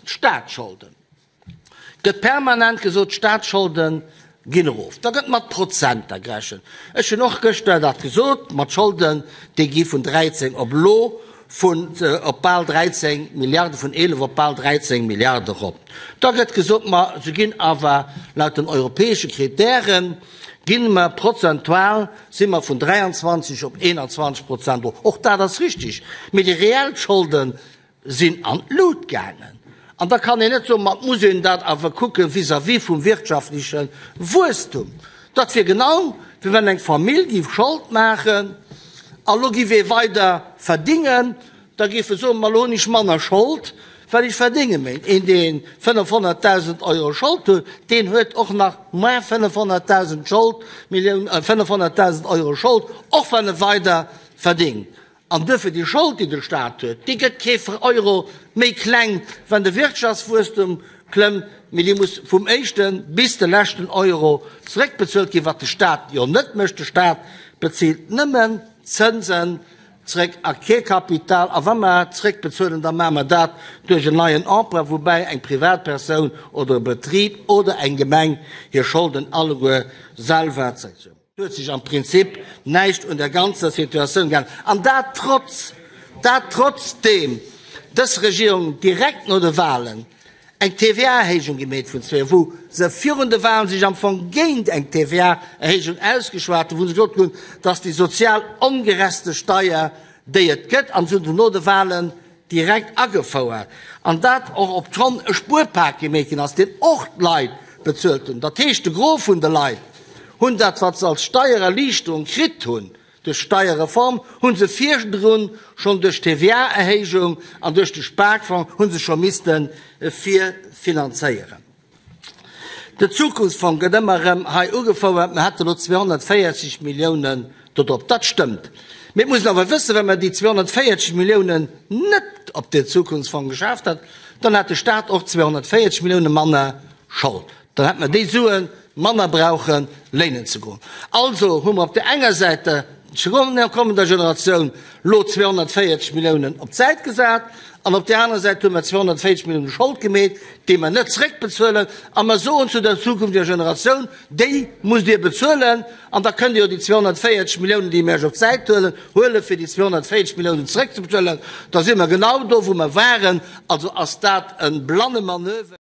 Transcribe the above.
D'Staatsscholden. Gëtt permanent gesot, d'Staatsscholde ginn erof. Da gëtt mat Prozenter gerechent. Ech hunn och gëschter dat gesot, mat Scholden, déi gi vun 13 op elo vun op bal 13 Milliarden, vun 11 op bal 13 Milliarde erop. Da gëtt gesot, ma se ginn awer laut den europäesche Kritären, gi mer prozentual, si mer vun 23 op 21 Prozent erof. Och dat ass richtig. Mee déi reell Scholde sinn an d'Lut gaangen. An da kann een net soen, ma et muss een dat awer kucke vis-à-vis vum wirtschaftleche Wuesstum. Dat wier genau, wéi wann eng Famill géif Schold maachen a lo géif ee weider verdingen, da géif e soen, ma lo hunn ech manner Schold, well ech verdinge méi. Een, dee 500.000 Euro Schold huet, deen huet och nach moins 500.000 Schold, Millioun, 500.000 Euro Schold, och wann e weider verdingt. An duerfir déi Schold, déi de Stat huet, déi gëtt kee Euro méi kleng, wann de Wirtschaftswuesstum klëmmt, mee déi muss vum éischte bis de leschten Euro zeréckbezuelt ginn, wat de Stat jo net mécht. De Stat bezilt nëmmen d'Zënsen zeréck a kee Kapital. A wa mer zeréckbezuelen, da maache mer dat duerch en neien Emprunt, woubäi eng Privatpersoun oder e Betrib oder eng Gemeng hir Scholden alleguer selwer zeréckzuelen. Et huet sech am Prinzip näischt un der ganzer Situatioun geännert, an dat trotz, dat trotzdeem dës Regierung direkt no de Wahlen eng TVA-Erhéijung gemeet vun zwee, wou se virun de Wahlen sech am Fong géint eng TVA-Erhéijung ausgeschwat hunn, wou se gesot hunn, dass déi sozial ongerechtste Steier, déi et gëtt, an se hunn se no de Wahlen direkt agefouert, an dat och obschonn e Spuerpak gemeet ginn ass, deen och d'Leit bezuelt hunn. Dat heescht, de Gros vun de Leit hunn dat, wat se als Steiererliichterung kritt hunn duerch d'Steierreform, hu se virdrun schonn duerch d'TVA-Erhéijung an duerch de Sparfong hu se scho misste virfinanzéieren. Den Zukunftsfong gëtt ëmmer erëm hei ugefouert. Mer hätte lo 240 Milliounen do drop. Dat stëmmt. Mee et muss een awer wëssen, wa mer déi 240 Milliounen net op den Zukunftsfong geschaaft hätten, dann hätt de Stat och 240 Millioune manner Schold. Dann hätte mer déi Sue manner brauche léinen ze goen. Also hu mer op där enger Säit der kommender Generatioun lo 240 Milliounen op d'Säit gesat an op där anerer Säit hu mer 240 Milliounen Schold gemeet, déi mer net zréckbezuelen. A mer soen zu der zukünftiger Generatioun, Déi musst Dir bezuelen an da kënnt Dir jo déi 240 Milliounen, déi mir Iech op d'Säit huelen, huelen, fir déi 240 Milliounen zréckzebezuelen. Da si mer genau do, wou mer waren. Also ass dat e blanne Manöver.